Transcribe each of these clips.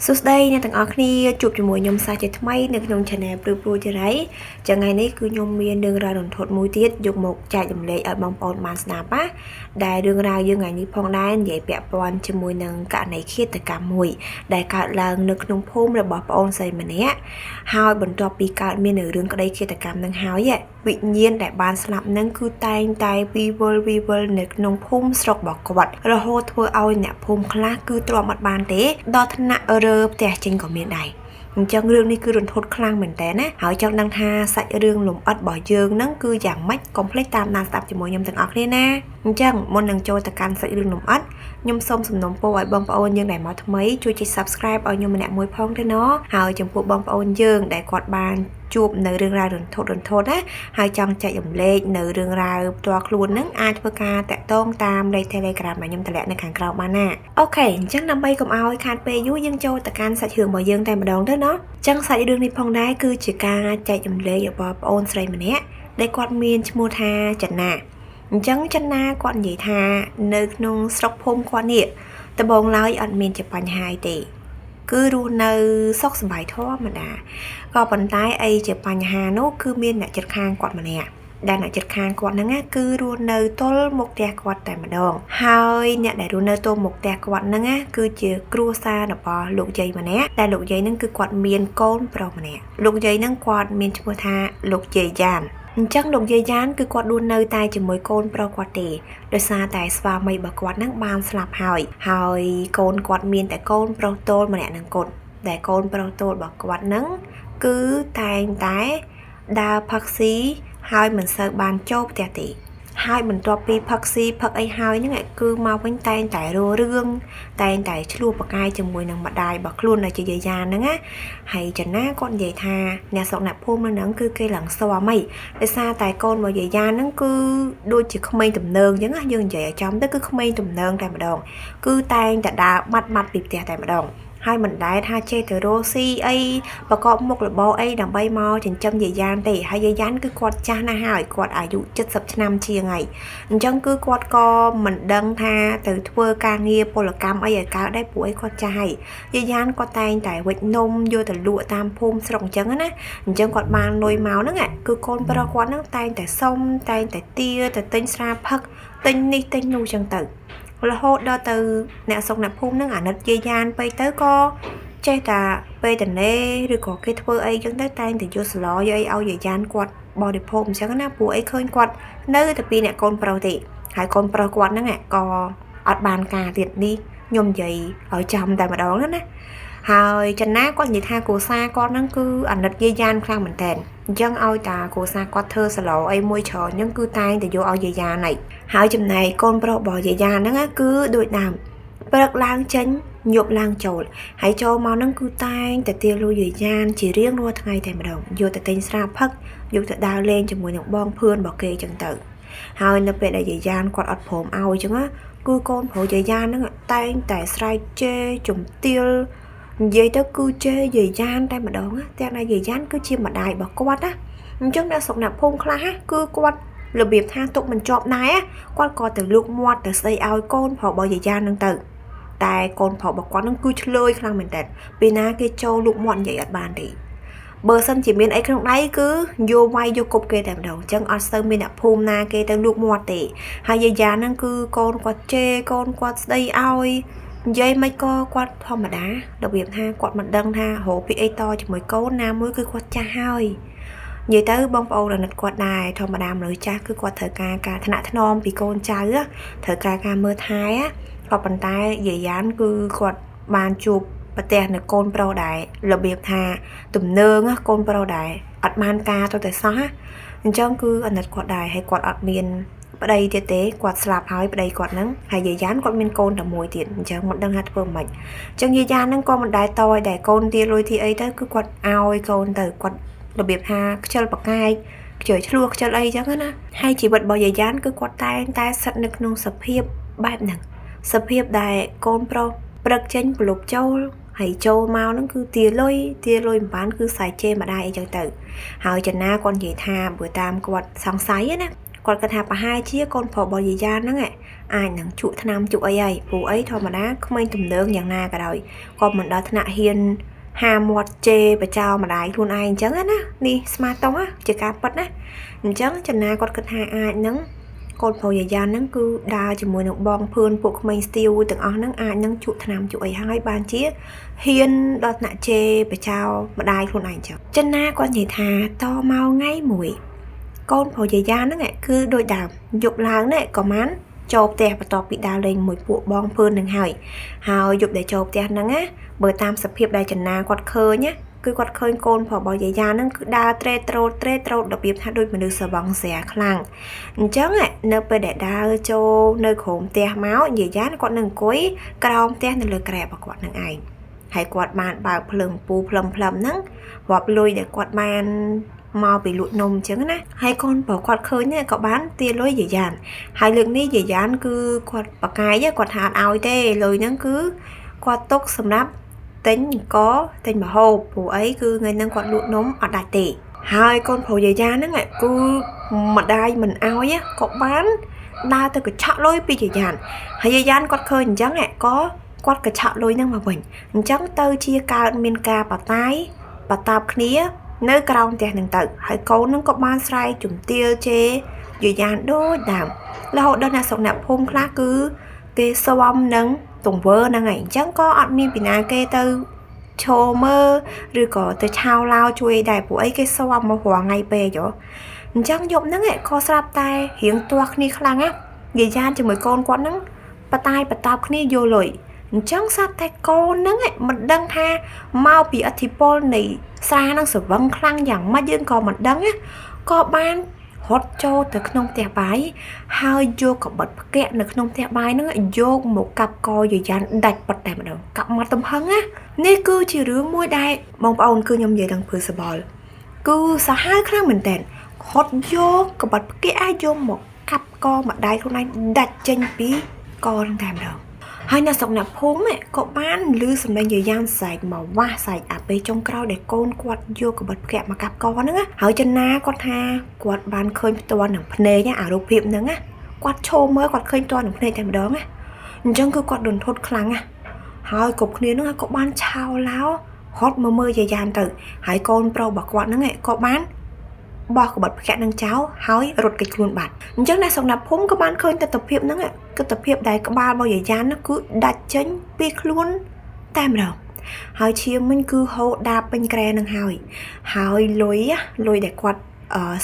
សួស្តីអ្នកទាំងអស់គ្នាជួបជាមួយខ្ញុំសាជាថ្មីនៅក្នុង Channel ព្រឺព្រួចរីចឹងថ្ងៃនេះគឺខ្ញុំមានរឿងរ៉ាវរន្ធត់មួយទៀតយកមកចែករំលែកឲ្យបងប្អូនបានស្ដាប់ណាដែលរឿងរ៉ាវយើងថ្ងៃនេះផងដែរនិយាយពាក់ព័ន្ធជាមួយនឹងករណីឃាតកម្មមួយដែលកើតឡើងនៅក្នុងភូមិរបស់ប្អូនស្រីម្នាក់ហើយបន្ទាប់ពីកើតមាននៅរឿងក្តីឃាតកម្មនឹងហើយវិញ្ញាណដែលបានស្លាប់នឹងគឺតែងតែវិវលវិវលនៅក្នុងភូមិស្រុករបស់គាត់រហូតធ្វើឲ្យអ្នកភូមិខ្លះគឺទ្រាំអត់បានទេដល់ថ្នាក់រើផ្ទះចេញក៏មានដែរអញ្ចឹងរឿងនេះគឺរន្ធត់ខ្លាំងមែនតើណាហើយចង់ដឹងថាសាច់រឿងលំអិតរបស់យើងហ្នឹងគឺយ៉ាងម៉េចកុំភ្លេចតាមដានស្ដាប់ជាមួយខ្ញុំទាំងអស់គ្នាណាអញ្ចឹងមុននឹងចូលទៅកាន់សាច់រឿងលំអិតខ្ញុំសូមសំណូមពរឲ្យបងប្អូនយើងដែលមកថ្មីជួយចុច Subscribe ឲ្យខ្ញុំម្នាក់មួយផងទៅណហើយចំពោះបងប្អូនយើងដែលគាត់បានជួបនៅរឿងរ៉ាវរន្ធត់រន្ធត់ណាហើយចង់ចែករំលែកនៅរឿងរ៉ាវផ្ទាល់ខ្លួនហ្នឹងអាចធ្វើការតាក់ទងតាមលេខ Telegram ដែលខ្ញុំតម្លាក់នៅខាងក្រោមបានណាOK អញ្ចឹងដើម្បីកុំឲ្យខាតពេលយូរយើងចូលទៅកាន់សាច់រឿងរបស់យើងតែម្ដងទៅណោះអញ្ចឹងសាច់រឿងនេះផងដែរគឺជាការចែករំលែករបស់ប្អូនស្រីម្នាក់ដែលគាត់មានឈ្មោះថាចន្ទាអញ្ចឹងចន្ទាគាត់និយាយថានៅក្នុងស្រុកភូមិគាត់នេះដំបូងឡើយអត់មានជាបញ្ហាទេគឺរស់នៅសុខសប្បាយធម្មតាក៏ប៉ុន្តែអីជាបញ្ហានោះគឺមានអ្នកជិតខាងគាត់ម្នាក់ដែលអ្នកជិតខាងគាត់ហ្នឹងគឺរស់នៅទល់មុខផ្ទះគាត់តែម្ដងហើយអ្នកដែលរស់នៅទល់មុខផ្ទះគាត់ហ្នឹងគឺជាគ្រួសាររបស់លោកយាយម្នាក់ដែលលោកយាយហ្នឹងគឺគាត់មានកូនប្រុសម្នាក់លោកយាយហ្នឹងគាត់មានឈ្មោះថាលោកយាយយ៉ានអញ្ចឹងលោកយាយយ៉ានគឺគាត់រស់នៅតែជាមួយកូនប្រុសគាត់ទេដោយសារតែស្វាមីរបស់គាត់ហ្នឹងបានស្លាប់ហើយហើយកូនគាត់មានតែកូនប្រុសទោលម្នាក់នឹងគាត់ដែលកូនប្រុសទោលរបស់គាត់ហ្នឹងគឺតែងតែដើរផឹកស៊ីហើយមិនសូវបានចូលផ្ទះទេហើយបន្ទាប់ពីផឹកស៊ីផឹកអីហើយហ្នឹងគឺមកវិញតែងតែរោរឿងតែងតែឆ្លោះប្រកែកជាមួយនឹងម្ដាយរបស់ខ្លួនដែលជាយាយយ៉ាហ្នឹងណាហើយចនាគាត់និយាយថាអ្នកស្រុកអ្នកភូមិនៅហ្នឹងគឺគេឡើងស្មអីដោយសារតែកូនរបស់យាយយ៉ាហ្នឹងគឺដូចជាក្មេងទំនើងអញ្ចឹងណាយើងនិយាយឲ្យចំទៅគឺក្មេងទំនើងតែម្ដងគឺតែងតែដើរបាត់បាត់ពីផ្ទះតែម្ដងហើយមិនដែលថាចេះទៅរកស៊ីអីប្រកបមុខរបរអីដើម្បីមកចិញ្ចឹមយាយយ៉ានទេហើយយាយយ៉ានគឺគាត់ចាស់ណាស់ហើយគាត់អាយុ70ឆ្នាំជាងហើយអញ្ចឹងគឺគាត់ក៏មិនដឹងថាទៅធ្វើការងារពលកម្មអីឲ្យកើតដែរព្រោះអីគាត់ចាស់ហើយយាយយ៉ានគាត់តែងតែវិចនំយកទៅលក់តាមភូមិស្រុកអញ្ចឹងណាអញ្ចឹងគាត់បានលុយមកហ្នឹងគឺកូនប្រុសគាត់ហ្នឹងតែងតែសុំតែងតែទាទៅទិញស្រាផឹកទិញនេះទិញនោះអញ្ចឹងទៅរហូតដល់ទៅអ្នកស្រុកអ្នកភូមិហ្នឹងអាណិតយាយយ៉ានពេកទៅក៏ចេះតែពេលតនេឬក៏គេធ្វើអីចឹងទៅតែងតែយកសឡយកអីឲ្យយាយយ៉ានគាត់បរិភោគអញ្ចឹងណាព្រោះអីឃើញគាត់នៅតែពីអ្នកកូនប្រុសទេហើយកូនប្រុសគាត់ហ្នឹងក៏អត់បានការទៀតនេះខ្ញុំនិយាយឲ្យចំតែម្ដងណាហើយចន្ទាគាត់និយាយថាគ្រួសារគាត់ហ្នឹងគឺអាណិតយាយយ៉ានខ្លាំងមែនតើអញ្ចឹងឲ្យតាគ្រួសារគាត់ធ្វើសឡអីមួយច្រើនអញ្ចឹងគឺតែងតែយកឲ្យយាយយ៉ានហើយហើយចំណែកកូនប្រុសរបស់យាយយ៉ានហ្នឹងគឺដូចដើមព្រឹកឡើងចេញយប់ឡើងចូលហើយចូលមកហ្នឹងគឺតែងតែទាលុយយាយយ៉ានជារៀងរាល់ថ្ងៃតែម្ដងយកទៅទិញស្រាផឹកយកទៅដើរលេងជាមួយនឹងបងភឿនរបស់គេអញ្ចឹងទៅហើយនៅពេលដែលយាយយ៉ានគាត់អត់ព្រមឲ្យអញ្ចឹងណាគឺកូនប្រុសយាយយ៉ានហ្នឹងតែងតែស្រែកជេរជំទាវនិយាយទៅគឺជេរយាយយ៉ានតែម្ដងទាំងដែលយាយយ៉ានគឺជាម្ដាយរបស់គាត់ណាអញ្ចឹងអ្នកស្រុកអ្នកភូមិខ្លះគឺគាត់របៀបថាទុកមិនជាប់ដែរគាត់ក៏ទៅលូកមាត់ទៅស្ដីឲ្យកូនប្រុសរបស់យាយយ៉ានហ្នឹងទៅតែកូនប្រុសរបស់គាត់ហ្នឹងគឺឆ្លើយខ្លាំងមែនតើពេលណាគេចូលលូកមាត់និយាយអត់បានទេបើសិនជាមានអីក្នុងដៃគឺយកវាយយកគប់គេតែម្ដងអញ្ចឹងអត់សូវមានអ្នកភូមិណាគេទៅលូកមាត់ទេហើយយាយយ៉ានហ្នឹងគឺកូនគាត់ជេរកូនគាត់ស្ដីឲ្យនិយាយមិនក៏គាត់ធម្មតារបៀបថាគាត់មិនដឹងថារកពីអីតជាមួយកូនណាមួយគឺគាត់ចាស់ហើយនិយាយទៅបងប្អូនអាណិតគាត់ដែរធម្មតាមនុស្សចាស់គឺគាត់ត្រូវការការថ្នាក់ថ្នមពីកូនចៅត្រូវការការមើលថែក៏ប៉ុន្តែយាយយ៉ានគឺគាត់បានជួបប្រទះនៅកូនប្រុសដែររបៀបថាទំនើងកូនប្រុសដែរអត់បានការទៅតែសោះអញ្ចឹងគឺអាណិតគាត់ដែរហើយគាត់អត់មានប្តីទៀតទេគាត់ស្លាប់ហើយប្តីគាត់ហ្នឹងហើយយាយយ៉ានគាត់មានកូនតែមួយទៀតអញ្ចឹងមិនដឹងថាធ្វើម៉េចអញ្ចឹងយាយយ៉ានហ្នឹងក៏មិនដែរតឲ្យដែរកូនទាលុយទីអីទៅគឺគាត់ឲ្យកូនទៅគាត់របៀបថាខ្ជិលប្រកែកខ្ជិលឆ្លោះខ្ជិលអីចឹងណាហើយជីវិតរបស់យាយយ៉ានគឺគាត់តែងតែស្ថិតនៅក្នុងសភាពបែបហ្នឹងសភាពដែលកូនប្រុសព្រឹកចេញប្រលប់ចូលហើយចូលមកហ្នឹងគឺទាលុយទាលុយមិនបានគឺសែជេរម្ដាយអីចឹងទៅហើយចន្ទាគាត់និយាយថាបើតាមគាត់សង្ស័យណា គាត់គិតថាប្រហែលជាកូនប្រុសរបស់យាយយ៉ានហ្នឹងអាចនឹងជក់ថ្នាំជក់អីហើយព្រោះអីធម្មតាក្មេងទំនើងយ៉ាងណាក៏ដោយក៏មិនដល់ថ្នាក់ហ៊ានហាមាត់ជេរបចោម្ដាយខ្លួនឯងអញ្ចឹងណានេះស្មាតោះជាការពិតណាអញ្ចឹងចនាគាត់គិតថាអាចនឹងកូនប្រុសយាយយ៉ានហ្នឹងគឺដើរជាមួយនឹងបងភឿនពួកក្មេងស្ទាវទាំងអស់ហ្នឹងអាចនឹងជក់ថ្នាំជក់អីហើយបានជាហ៊ានដល់ថ្នាក់ជេរបចោម្ដាយខ្លួនឯងអញ្ចឹងចនាគាត់និយាយថាតមកថ្ងៃមួយកូនប្រុសយាយយ៉ានហ្នឹងគឺដូចដើមយប់ឡើងនេះក៏បានចូលផ្ទះបន្ទាប់ពីដើរលេងមួយពួកបងភឿននឹងហើយហើយយប់ដែលចូលផ្ទះហ្នឹងណាបើតាមសភាពដែលចនាគាត់ឃើញណាគឺគាត់ឃើញកូនប្រុសរបស់យាយយ៉ាហ្នឹងគឺដើរត្រេតត្រោតត្រេតត្រោតរបៀបថាដូចមនុស្សសវងស្រាខ្លាំងអញ្ចឹងនៅពេលដែលដើរចូលនៅក្រោមផ្ទះមកយាយយ៉ាគាត់នឹងអង្គុយក្រោមផ្ទះនៅលើក្រែរបស់គាត់នឹងឯងហើយគាត់បានបើកភ្លើងពូផ្លឹមផ្លឹមហ្នឹងរាប់លុយដែលគាត់បានមកពីលក់នំអញ្ចឹងណាហើយកូនប្រុសគាត់ឃើញក៏បានទាលុយយាយយ៉ានហើយលើកនេះយាយយ៉ានគឺគាត់បកាយគាត់ថាអត់ឲ្យទេលុយហ្នឹងគឺគាត់ទុកសម្រាប់ទិញអង្គទិញម្ហូបព្រោះអីគឺថ្ងៃហ្នឹងគាត់លក់នំអត់ដាច់ទេហើយកូនប្រុសយាយយ៉ានហ្នឹងគឺម្ដាយមិនឲ្យក៏បានដើរទៅកញ្ឆក់លុយពីយាយយ៉ានហើយយាយយ៉ានគាត់ឃើញអញ្ចឹងក៏គាត់កញ្ឆក់លុយហ្នឹងមកវិញអញ្ចឹងទៅជាកើតមានការបតាយបតាបគ្នានៅក្រោមផ្ទះហ្នឹងទៅហើយកូនហ្នឹងក៏បានស្រែកជំទាវជេរយាយយ៉ានដូចដើមរហូតដល់អ្នកស្រុកអ្នកភូមិខ្លះគឺគេស៊ាំនឹងទង្វើហ្នឹងឯងអញ្ចឹងក៏អត់មានពីណាគេទៅឈរមើលឬក៏ទៅឆាវឡោជួយដែរព្រោះអីគេស៊ាំមករាល់ថ្ងៃពេកហ៎អញ្ចឹងយប់ហ្នឹងក៏ស្រាប់តែរៀងទាស់គ្នាខ្លាំងណាយាយយ៉ានជាមួយកូនគាត់ហ្នឹងបតាយបតាបគ្នាយកលុយអញ្ចឹងស្រាប់តែកូនហ្នឹងមិនដឹងថាមកពីអធិពលនៃស្រានឹងស្រវឹងខ្លាំងយ៉ាងម៉េចយើងក៏មិនដឹងណាក៏បានរត់ចូលទៅក្នុងផ្ទះបាយហើយយកកបិតផ្កាក់នៅក្នុងផ្ទះបាយហ្នឹងយកមកកាប់កយាយយ៉ានដាច់ប៉ិតតែម្ដងកាប់មកទំហឹងណានេះគឺជារឿងមួយដែលបងប្អូនគឺខ្ញុំនិយាយដល់ព្រឺសបល់គឺសាហាវខ្លាំងមែនតើរត់យកកបិតផ្កាក់យកមកកាប់កម្ដាយខ្លួនឯងដាច់ចេញពីកហ្នឹងតែម្ដងហើយអ្នកស្រុកអ្នកភូមិក៏បានឮសំឡេងយាយយ៉ានស្រែកមកវាស់ស្រែកអាពេលចុងក្រោយដែលកូនគាត់យកកបិតផ្កាក់មកកាប់កហ្នឹងហើយចនាគាត់ថាគាត់បានឃើញផ្ទាល់នឹងភ្នែកអារូបភាពហ្នឹងណាគាត់ឈរមើលគាត់ឃើញផ្ទាល់នឹងភ្នែកតែម្ដងណាអញ្ចឹងគឺគាត់រន្ធត់ខ្លាំងណាហើយគ្រប់គ្នាហ្នឹងក៏បានឆោឡោហត់មកមើលយាយយ៉ានទៅហើយកូនប្រុសរបស់គាត់ហ្នឹងក៏បានបោះកបិតផ្កាក់នឹងចោលហើយរត់គេចខ្លួនបាត់អញ្ចឹងអ្នកស្រុកអ្នកភូមិក៏បានឃើញទិដ្ឋភាពហ្នឹងទិដ្ឋភាពដែលក្បាលរបស់យាយយ៉ានគឺដាច់ចេញពីខ្លួនតែម្ដងហើយឈាមវិញគឺហូរដាបពេញក្រែនឹងហើយហើយលុយដែលគាត់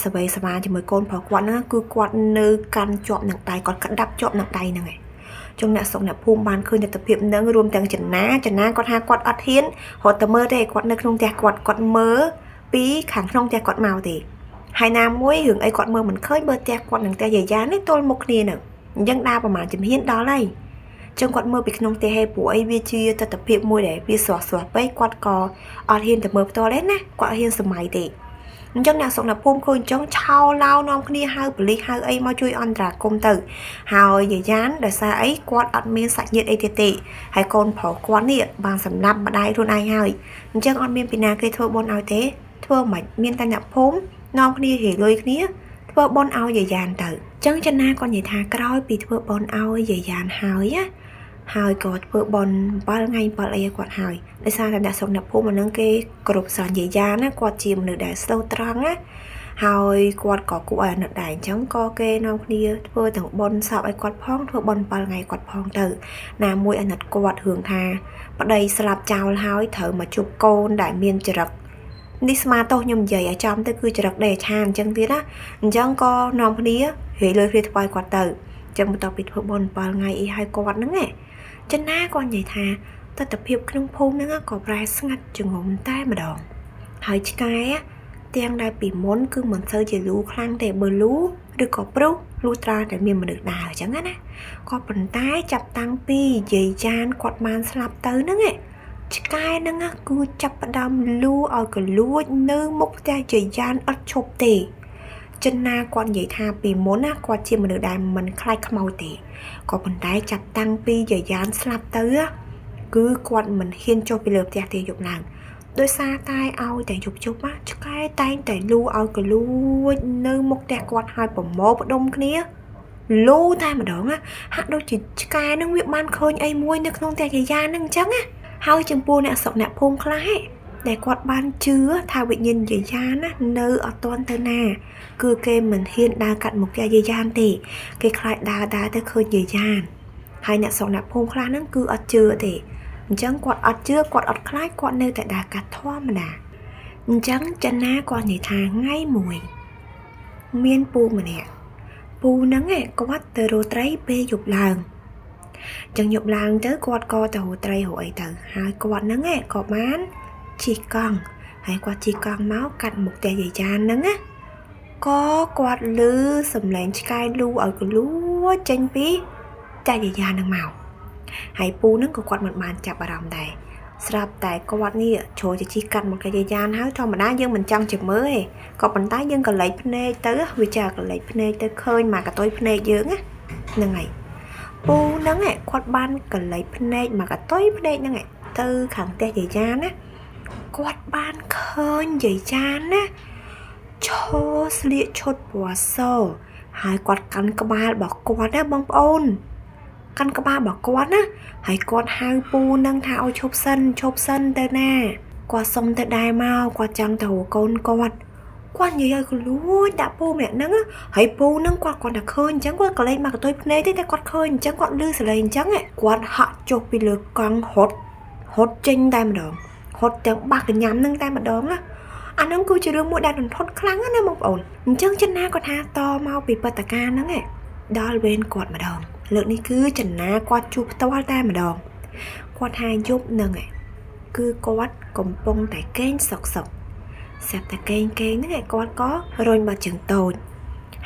សវេសវាជាមួយកូនប្រុសគាត់ហ្នឹងគឺគាត់នៅកាន់ជាប់នឹងដៃគាត់ក្តាប់ជាប់នឹងដៃហ្នឹងឯងចុងអ្នកស្រុកអ្នកភូមិបានឃើញទិដ្ឋភាពហ្នឹងរួមទាំងចនាគាត់ថាគាត់អត់ហ៊ានរត់ទៅមើលទេគាត់នៅក្នុងផ្ទះគាត់គាត់មើលពីខាងក្នុងផ្ទះគាត់មកទេហើយណាមួយរឿងអីគាត់មើលមិនឃើញបើផ្ទះគាត់នឹងផ្ទះយាយយ៉ានេះទល់មុខគ្នានឹងអញ្ចឹងដើរប្រហែលជំហានដល់ហើយចឹងគាត់មើលពីក្នុងផ្ទះហេព្រោះអីវាជាទិដ្ឋភាពមួយដែលវាស្រស់ស្រស់ពេកគាត់ក៏អត់ហ៊ានទៅមើលផ្ទាល់ទេណាគាត់ហ៊ានសម័យទេអញ្ចឹងអ្នកស្រុកអ្នកភូមិឃើញអញ្ចឹងឆោឡោនាំគ្នាហៅប៉ូលីសហៅអីមកជួយអន្តរាគមន៍ទៅហើយយាយយ៉ានដោយសារអីគាត់អត់មានសាច់ញាតិអីទៀតទេហើយកូនប្រុសគាត់នេះបានសម្លាប់ម្ដាយខ្លួនឯងហើយអញ្ចឹងអត់មានពីណាគេធ្វើបុណ្យឲ្យទេធ្វើមិនមានតែអ្នកភូមិនាំគ្នាហេលុយគ្នាធ្វើបុណ្យឲ្យយាយយ៉ានទៅចឹងចនាគាត់និយាយថាក្រោយពីធ្វើបុណ្យឲ្យយាយយ៉ានហើយណាហើយក៏ធ្វើបុណ្យ7ថ្ងៃ7អីគាត់ហើយដោយសារតែអ្នកស្រុកអ្នកភូមិហ្នឹងគេគ្រប់ស្រឡាញ់យាយយ៉ានណាគាត់ជាមនុស្សដែលស្លូតត្រង់ណាហើយគាត់ក៏គួរឲ្យអាណិតដែរអញ្ចឹងក៏គេនាំគ្នាធ្វើទាំងបុណ្យសពឲ្យគាត់ផងធ្វើបុណ្យ7ថ្ងៃគាត់ផងទៅណាមួយអាណិតគាត់រឿងថាប្តីស្លាប់ចោលហើយត្រូវមកជួបកូនដែលមានចរិតនេះស្មាទោសខ្ញុំនិយាយឲ្យចំទៅគឺចរិតដេឆានអញ្ចឹងទៀតណាអញ្ចឹងក៏នាំគ្នារាយលុយគ្នាថ្វាយគាត់ទៅអញ្ចឹងបន្ទាប់ពីធ្វើបុណ្យ7ថ្ងៃអីឲ្យគាត់ហ្នឹងឯងចនាគាត់និយាយថាទិដ្ឋភាពក្នុងភូមិហ្នឹងក៏ប្រែស្ងាត់ជ្ងំតែម្ដងហើយឆ្កែទាំងដែលពីមុនគឺមិនសូវជាលូខ្លាំងទេបើលូឬក៏ព្រុសលូត្រាតែមានមនុស្សដើរអញ្ចឹងណាក៏ប៉ុន្តែចាប់តាំងពីយាយចានគាត់បានស្លាប់ទៅហ្នឹងឯងឆ្កែហ្នឹងគឺចាប់ផ្ដើមលូឲ្យកលួចនៅមុខផ្ទះយាយយ៉ានអត់ឈប់ទេចនាគាត់និយាយថាពីមុនណាគាត់ជាមនុស្សដែលមិនខ្លាចខ្មោចទេក៏ប៉ុន្តែចាប់តាំងពីយាយយ៉ានស្លាប់ទៅគឺគាត់មិនហ៊ានចុះពីលើផ្ទះទេយប់ឡើង ដោយសារតែឲ្យតែយប់យប់ណាឆ្កែតែងតែលូឲ្យកលួចនៅមុខផ្ទះគាត់ហើយប្រមូលផ្ដុំគ្នាលូតែម្ដងណាហាក់ដូចជាឆ្កែនឹងវាបានឃើញអីមួយនៅក្នុងផ្ទះយាយយ៉ាននឹងអញ្ចឹងណាហើយចំពោះអ្នកស្រុកអ្នកភូមិខ្លះដែលគាត់បានជឿថាវិញ្ញាណយាយយ៉ានណានៅអត់ទាន់ទៅណាគឺគេមិនហ៊ានដើរកាត់មុខផ្ទះយាយយ៉ានទេគេខ្លាចដើរទៅឃើញយាយយ៉ានហើយអ្នកស្រុកអ្នកភូមិខ្លះហ្នឹងគឺអត់ជឿទេអញ្ចឹងគាត់អត់ជឿគាត់អត់ខ្លាចគាត់នៅតែដើរកាត់ធម្មតាអញ្ចឹងចិនណាគាត់និយាយថាថ្ងៃមួយមានពូម្នាក់ពូហ្នឹងឯងគាត់ទៅរកត្រីពេលយប់ឡើងចឹងយប់ឡើងទៅគាត់ក៏ទៅរកត្រីរកអីទៅហើយគាត់ហ្នឹងឯងក៏បានជិះកង់ហើយគាត់ជិះកង់មកកាត់មុខផ្ទះយាយចានហ្នឹងណាក៏គាត់លឺសំឡេងឆ្កែលូឲ្យកលួចចេញពីផ្ទះយាយចានហ្នឹងមកហើយពូហ្នឹងក៏គាត់មិនបានចាប់អារម្មណ៍ដែរស្រាប់តែគាត់នេះចូលទៅជិះកាត់មកផ្ទះយាយចានហើយធម្មតាយើងមិនចង់ជាមើលទេក៏ប៉ុន្តែយើងក៏លេចភ្នែកទៅវាចាក៏លេចភ្នែកទៅឃើញមកកតុយភ្នែកយើងណាហ្នឹងហើយពូហ្នឹងឯងគាត់បានកលេចភ្នែកមកកតុយភ្នែកហ្នឹងឯងទៅខាងផ្ទះយាយចានណាគាត់បានឃើញយាយចានណាឈរស្លៀកឈុតពណ៌សហើយគាត់កាន់ក្បាលរបស់គាត់ណាបងប្អូនកាន់ក្បាលរបស់គាត់ណាហើយគាត់ហៅពូនឹងថាឲ្យឈប់សិនឈប់សិនទៅណាគាត់សុំទៅដែរមកគាត់ចង់ទៅរកកូនគាត់គាត់និយាយឲ្យកលួចដាក់ពូម្នាក់ហ្នឹងហើយពូហ្នឹងគាត់គាត់តែឃើញអញ្ចឹងគាត់ក៏លេងមកកតុយភ្នែកទេតែគាត់ឃើញអញ្ចឹងគាត់លឺសលេងអញ្ចឹងគាត់ហក់ចុះពីលើកង់ហត់ចេញតែម្ដងហត់ទាំងបាសកញ្ញាំហ្នឹងតែម្ដងណាអាហ្នឹងគឺជារឿងមួយដែលរន្ធត់ខ្លាំងណាស់បងប្អូនអញ្ចឹងចិនណាគាត់ថាតមកពីបតកាហ្នឹងឯងដល់វេនគាត់ម្ដងលើកនេះគឺចិនណាគាត់ជួបផ្ទាល់តែម្ដងគាត់ថាយប់ហ្នឹងឯងគឺគាត់កំពុងតែកេងសុកសុកស្រាប់តែកេងហ្នឹងឯងគាត់ក៏រុញបាត់ជើងតូច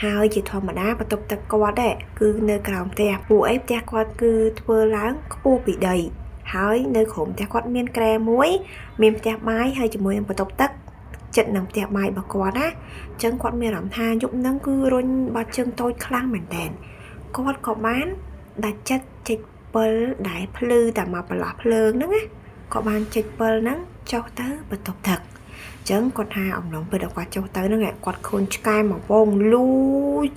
ហើយជាធម្មតាបន្ទប់ទឹកគាត់ដែរគឺនៅក្រោមផ្ទះពួកអីផ្ទះគាត់គឺធ្វើឡើងខ្ពស់ពីដីហើយនៅក្រុមផ្ទះគាត់មានគ្រែមួយមានផ្ទះបាយហើយជាមួយនឹងបន្ទប់ទឹកចិត្តនឹងផ្ទះបាយរបស់គាត់ណាអញ្ចឹងគាត់មានអារម្មណ៍ថាយប់ហ្នឹងគឺរុញបាត់ជើងតូចខ្លាំងមែនតើគាត់ក៏បានដាច់ចិត្តចិចពិលដែលភ្លឺតែមកប្រឡោះភ្លើងហ្នឹងណាក៏បានចិចពិលហ្នឹងចុះទៅបន្ទប់ទឹកអញ្ចឹងគាត់ថាអំឡុងពេលដែលគាត់ចុះទៅហ្នឹងគាត់ឃើញឆ្កែមកវងលូ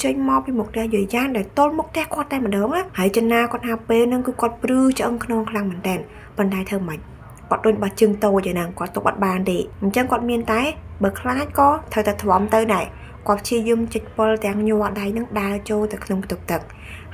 ចេញមកពីមុខផ្ទះយាយយ៉ានដែលទល់មុខផ្ទះគាត់តែម្ដងណាហើយចិនណាគាត់ថាពេលហ្នឹងគឺគាត់ព្រឺឆ្អឹងខ្នងខ្លាំងមែនតើប៉ុន្តែធ្វើម៉េចគាត់រុញបាត់ជើងតូចឯហ្នឹងគាត់ទុកអត់បានទេអញ្ចឹងគាត់មានតែបើខ្លាចក៏ត្រូវតែទ្រាំទៅដែរគាត់ព្យាយាមចិចពិលទាំងញ័រដៃហ្នឹងដើរចូលទៅក្នុងបន្ទប់ទឹក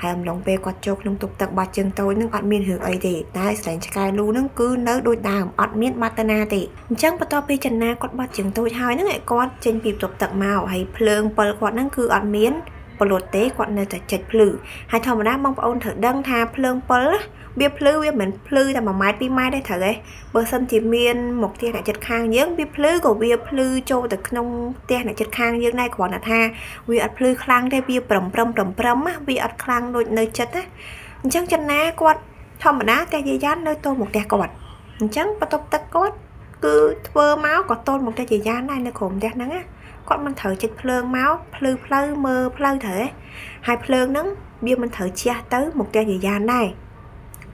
ហើយអំឡុងពេលគាត់ចូលក្នុងបន្ទប់ទឹកបាត់ជើងតូចហ្នឹងអត់មានរឿងអីទេតែស្រែងឆ្កែលូហ្នឹងគឺនៅដូចដើមអត់មានបាត់ទៅណាទេអញ្ចឹងបន្ទាប់ពីចិនណាគាត់បាត់ជើងតូចហើយហ្នឹងគាត់ចេញពីបន្ទប់ទឹកមកហើយភ្លើងពិលគាត់ហ្នឹងគឺអត់មាន ពលត់ទេគាត់នៅតែចិចភ្លឺហើយធម្មតាបងប្អូនត្រូវដឹងថាភ្លើងពិលវាភ្លឺវាមិនភ្លឺតែ1ម៉ែត្រ2ម៉ែត្រទេត្រូវទេបើសិនជាមានមកផ្ទះអ្នកចិត្តខាងយើងវាភ្លឺក៏វាភ្លឺចូលទៅក្នុងផ្ទះអ្នកចិត្តខាងយើងដែរគ្រាន់តែថាវាអត់ភ្លឺខ្លាំងទេវាប្រឹមណាវាអត់ខ្លាំងដូចនៅចិត្តណាអញ្ចឹងចិនណាគាត់ធម្មតាផ្ទះយាយយ៉ាននៅទល់មុខផ្ទះគាត់អញ្ចឹងបន្ទប់ទឹកគាត់គឺធ្វើមកក៏ទល់មុខផ្ទះយាយយ៉ានដែរនៅក្រុមផ្ទះហ្នឹងណាគាត់មិនត្រូវចិចភ្លើងមកភ្លឺផ្លូវមើលផ្លូវត្រូវទេហើយភ្លើងហ្នឹងវាមិនត្រូវជះទៅមុខផ្ទះយាយយ៉ានដែរ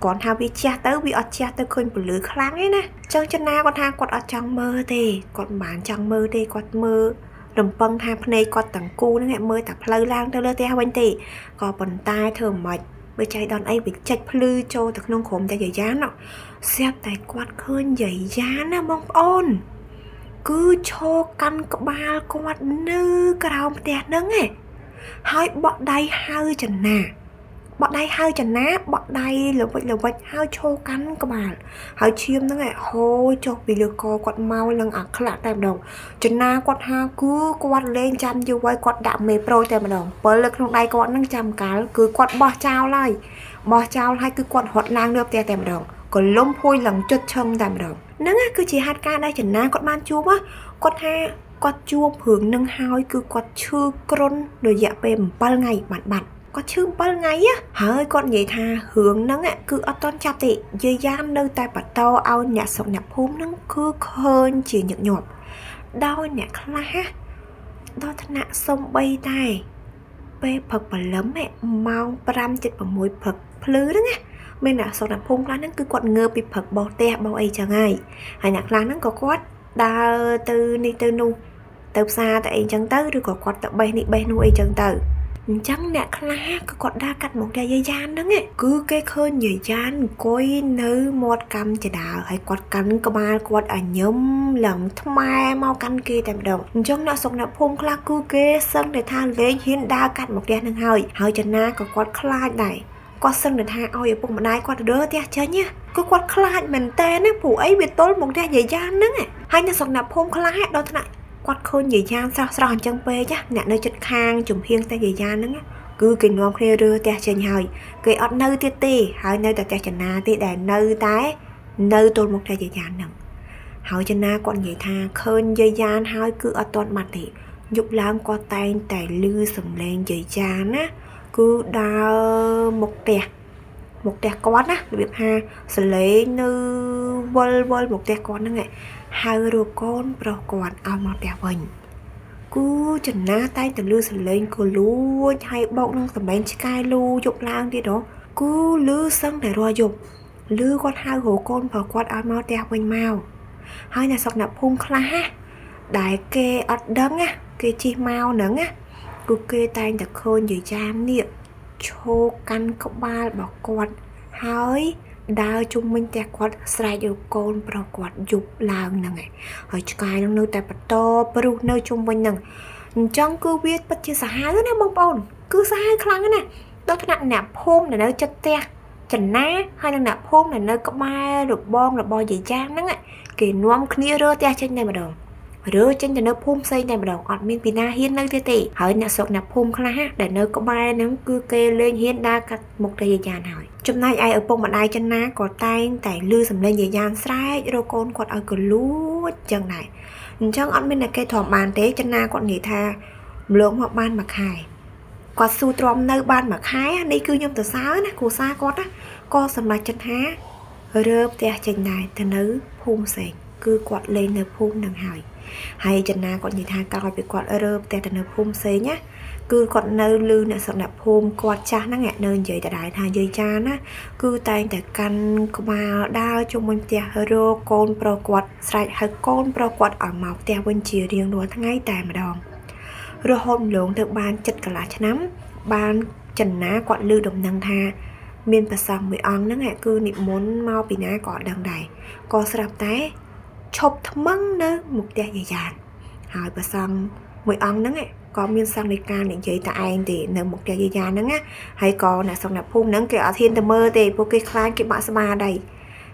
គាត់ថាវាជះទៅវាអត់ជះទៅឃើញពលឺខ្លាំងទេណាចឹងចិនណាគាត់ថាគាត់អត់ចង់មើលទេគាត់មិនបានចង់មើលទេគាត់មើលរំពឹងថាភ្នែកគាត់ទាំងគូហ្នឹងមើលតែផ្លូវឡើងទៅលើផ្ទះវិញទេក៏ប៉ុន្តែធ្វើមិនបើចៃដន្យអីវាចិចភ្លឺចូលទៅក្នុងក្រុមតែយាយយ៉ានស្រាប់តែគាត់ឃើញយាយយ៉ានណាបងប្អូនគឺឈរកាន់ក្បាលគាត់នៅក្រោមផ្ទះហ្នឹងឯងហើយបក់ដៃហៅចនាបក់ដៃហៅចនាបក់ដៃល្វិចហើយឈរកាន់ក្បាលហើយឈាមហ្នឹងឯងហូរចុះពីលើកគាត់មកនឹងអាខ្លាក់តែម្ដងចនាគាត់ថាគឺគាត់លេងចាំយូរហើយគាត់ដាក់មេប្រូតែម្ដងពិលលើក្នុងដៃគាត់ហ្នឹងចាំកាលគឺគាត់បោះចោលហើយបោះចោលហើយគឺគាត់រត់ឡើងលើផ្ទះតែម្ដងក៏លំភួយឡើងជុតឈឹងតែម្ដងហ្នឹងគឺជាហេតុការណ៍ដែលចនាគាត់បានជួបគាត់ថាគាត់ជួបរឿងនឹងហើយគឺគាត់ឈឺគ្រុនរយៈពេល7ថ្ងៃបានបាត់គាត់ឈឺ7ថ្ងៃហើយគាត់និយាយថារឿងហ្នឹងគឺអត់ទាន់ចាប់ទេយាយយ៉ាននៅតែបន្តឲ្យអ្នកស្រុកអ្នកភូមិហ្នឹងគឺឃើញជាញឹកញាប់ដោយអ្នកខ្លះដល់ថ្នាក់សំបីតែពេលព្រឹកព្រលឹមម៉ោង5:76ព្រឹកភ្លឺហ្នឹងណា មានអ្នកស្រុកអ្នកភូមិខ្លះហ្នឹងគឺគាត់ងើបពីព្រឹកបោសផ្ទះបោសអីចឹងហើយហើយអ្នកខ្លះហ្នឹងក៏គាត់ដើរទៅនេះទៅនោះទៅផ្សារទៅអីចឹងទៅឬក៏គាត់ទៅបេះនេះបេះនោះអីចឹងទៅអញ្ចឹងអ្នកខ្លះក៏គាត់ដើរកាត់មុខយាយយ៉ានហ្នឹងគឺគេឃើញយាយយ៉ានអង្គុយនៅមាត់កម្មចដាហើយគាត់កាន់ក្បាលគាត់ឲ្យញឹមឡើងថ្មែមកកាន់គេតែម្ដងអញ្ចឹងអ្នកស្រុកអ្នកភូមិខ្លះគឺគេសឹងតែថាលែងហ៊ានដើរកាត់មុខផ្ទះហ្នឹងហើយហើយចនាក៏គាត់ខ្លាចដែរគាត់សឹងតែថាឲ្យឪពុកម្ដាយគាត់រើផ្ទះចេញណាគឺគាត់ខ្លាចមែនតើណាព្រោះអីវាទល់មុខផ្ទះយាយយ៉ានហ្នឹងហើយអ្នកស្រុកអ្នកភូមិខ្លះដល់ថ្នាក់គាត់ឃើញយាយយ៉ានស្រស់ស្រស់អញ្ចឹងពេកអ្នកនៅចិត្តខាងជំហៀងផ្ទះយាយយ៉ានហ្នឹងគឺគេនាំគ្នារើផ្ទះចេញហើយគេអត់នៅទៀតទេហើយនៅតែផ្ទះចនាទេដែលនៅតែនៅទល់មុខផ្ទះយាយយ៉ានហ្នឹងហើយចនាគាត់និយាយថាឃើញយាយយ៉ានហើយគឺអត់ទាន់បាត់ទេយប់ឡើងគាត់តែងតែឮសំឡេងយាយយ៉ានណាគឺដើរមុខផ្ទះគាត់ណារបៀបថាសលេងនៅវល់វល់មុខផ្ទះគាត់ហ្នឹងហៅរកកូនប្រុសគាត់ឲ្យមកផ្ទះវិញគឺចនាតែងតែលឺសលេងក៏លួចហើយបោកនឹងសំឡេងឆ្កែលូយប់ឡើងទៀតហ៎គឺលឺសឹងតែរាល់យប់លឺគាត់ហៅរកកូនប្រុសគាត់ឲ្យមកផ្ទះវិញមកហើយអ្នកស្រុកអ្នកភូមិខ្លះដែលគេអត់ដឹងណាគេជិះមកហ្នឹងណាគឺគេតែងតែឃើញយាយចាមនេះឈោកាន់ក្បាលរបស់គាត់ហើយដើរជុំវិញផ្ទះគាត់ស្រែករកកូនប្រុសគាត់យប់ឡើងហ្នឹងឯងហើយឆ្កែនឹងនៅតែបន្តព្រុសនៅជុំវិញហ្នឹងអញ្ចឹងគឺវាពិតជាសាហាវណាបងប្អូនគឺសាហាវខ្លាំងណាស់ដល់ថ្នាក់អ្នកភូមិដែលនៅជិតផ្ទះចនាហើយនិងអ្នកភូមិដែលនៅក្បែររបងរបស់យាយចាហ្នឹងគេនាំគ្នារើផ្ទះចេញតែម្ដងរើចេញទៅនៅភូមិផ្សេងតែម្ដងអត់មានពីណាហ៊ាននៅទៀតទេហើយអ្នកស្រុកអ្នកភូមិខ្លះដែលនៅក្បែរហ្នឹងគឺគេលែងហ៊ានដើរកាត់មុខផ្ទះយាយយ៉ានហើយចំណែកឯឪពុកម្ដាយចនាក៏តែងតែឮសំឡេងយាយយ៉ានស្រែករកកូនគាត់ឲ្យកលួចចឹងដែរអញ្ចឹងអត់មានអ្នកគេទ្រាំបានទេចនាគាត់និយាយថាម្លងមកបានមួយខែគាត់ស៊ូទ្រាំនៅបានមួយខែនេះគឺខ្ញុំទៅសើណាគ្រួសារគាត់ណាក៏សម្រេចចិត្តថារើផ្ទះចេញដែរទៅនៅភូមិផ្សេងគឺគាត់លេងនៅភូមិនឹងហើយហើយចនាគាត់និយាយថាក្រោយពីគាត់រើផ្ទះទៅនៅភូមិផ្សេងណាគឺគាត់នៅលឺអ្នកស្រុកអ្នកភូមិគាត់ចាស់ហ្នឹងនៅនិយាយដដែលថាយាយចាណាគឺតែងតែកាន់ក្បាលដើរជុំវិញផ្ទះរកកូនប្រុសគាត់ស្រែកហៅកូនប្រុសគាត់ឲ្យមកផ្ទះវិញជារៀងរាល់ថ្ងៃតែម្ដងរហូតម្លងទៅបានចិត្តកន្លះឆ្នាំបានចនាគាត់លឺដំណឹងថាមានព្រះសង្ឃមួយអង្គហ្នឹងគឺនិមន្តមកពីណាក៏អត់ដឹងដែរក៏ស្រាប់តែឈប់ថ្មឹងនៅមុខផ្ទះយាយយ៉ានហើយព្រះសង្ឃមួយអង្គហ្នឹងក៏មានសង្ឃនៃការនិយាយតែឯងទេនៅមុខផ្ទះយាយយ៉ានហ្នឹងណាហើយក៏អ្នកស្រុកអ្នកភូមិហ្នឹងគេអត់ហ៊ានទៅមើលទេពួកគេខ្លាចគេបាក់ស្បាដៃ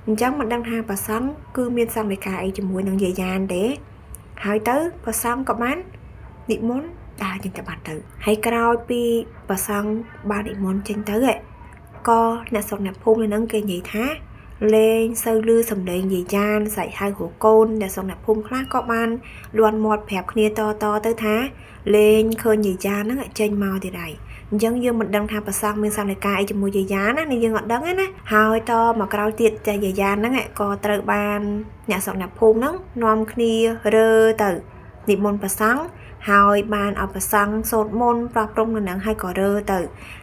អញ្ចឹងមិនដឹងថាព្រះសង្ឃគឺមានសង្ឃនៃការអីជាមួយនឹងយាយយ៉ានទេហើយទៅព្រះសង្ឃក៏បាននិមន្តដើរចេញទៅបាត់ទៅហើយក្រោយពីព្រះសង្ឃបាននិមន្តចេញទៅក៏អ្នកស្រុកអ្នកភូមិហ្នឹងគេនិយាយថាលែងសូវលឺសំឡេងយាយយ៉ានស្រែកហៅរកកូនអ្នកស្រុកអ្នកភូមិខ្លះក៏បានលាន់មាត់ប្រាប់គ្នាតតទៅថាលែងឃើញយាយយ៉ានហ្នឹងចេញមកទៀតហើយអញ្ចឹងយើងមិនដឹងថាព្រះសង្ឃមានសង្ឃនៃការអីជាមួយយាយយ៉ានណានេះយើងអត់ដឹងទេណាហើយតមកក្រោយទៀតចាយាយយ៉ានហ្នឹងក៏ត្រូវបានអ្នកស្រុកអ្នកភូមិហ្នឹងនាំគ្នារើទៅនិមន្តព្រះសង្ឃហើយបានឲ្យព្រះសង្ឃសូត្រមន្តប្រោះព្រំនៅនឹងហើយក៏រើទៅ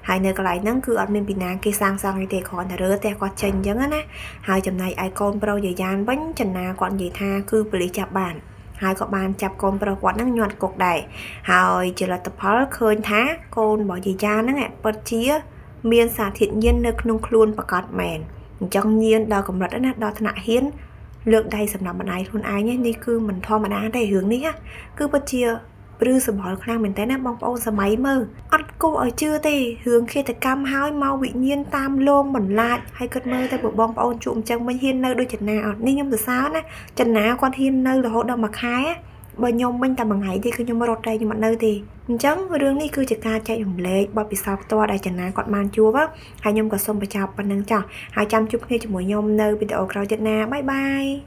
ហើយនៅកន្លែងហ្នឹងគឺអត់មានពីណាគេសាងសង់អីទេគ្រាន់តែរើផ្ទះគាត់ចេញអញ្ចឹងណាហើយចំណែកឯកូនប្រុសយាយយ៉ានវិញចនាគាត់និយាយថាគឺប៉ូលីសចាប់បានហើយក៏បានចាប់កូនប្រុសគាត់ហ្នឹងញាត់គុកដែរហើយជាលទ្ធផលឃើញថាកូនរបស់យាយយ៉ានហ្នឹងពិតជាមានសារធាតុញៀននៅក្នុងខ្លួនប្រាកដមែនអញ្ចឹងញៀនដល់កម្រិតណាដល់ថ្នាក់ហ៊ានលើកដៃសម្រាប់ម្ដាយខ្លួនឯងនេះគឺមិនធម្មតាទេរឿងនេះគឺពិតជាព្រឺសម្បល់ខ្លាំងមែនតើណាបងប្អូនសម័យមើលអត់គួរឲ្យជឿទេរឿងឃាតកម្មហើយមកវិញ្ញាណតាមលងបន្លាចហើយគិតមើលទៅបងប្អូនជួបអញ្ចឹងមិនហ៊ាននៅដូចចនាអត់នេះខ្ញុំសរសើរណាចនាគាត់ហ៊ាននៅរហូតដល់មួយខែបើខ្ញុំវិញតែមួយថ្ងៃទេគឺខ្ញុំរត់ដែរខ្ញុំអត់នៅទេអញ្ចឹងរឿងនេះគឺជាការចែករំលែកបទពិសោធន៍ផ្ទាល់ដែលចនាគាត់បានជួបហើយខ្ញុំក៏សូមបញ្ចប់ប៉ុណ្្នឹងចុះហើយចាំជួបគ្នាជាមួយខ្ញុំនៅវីដេអូក្រោយទៀតណាបាយបាយ។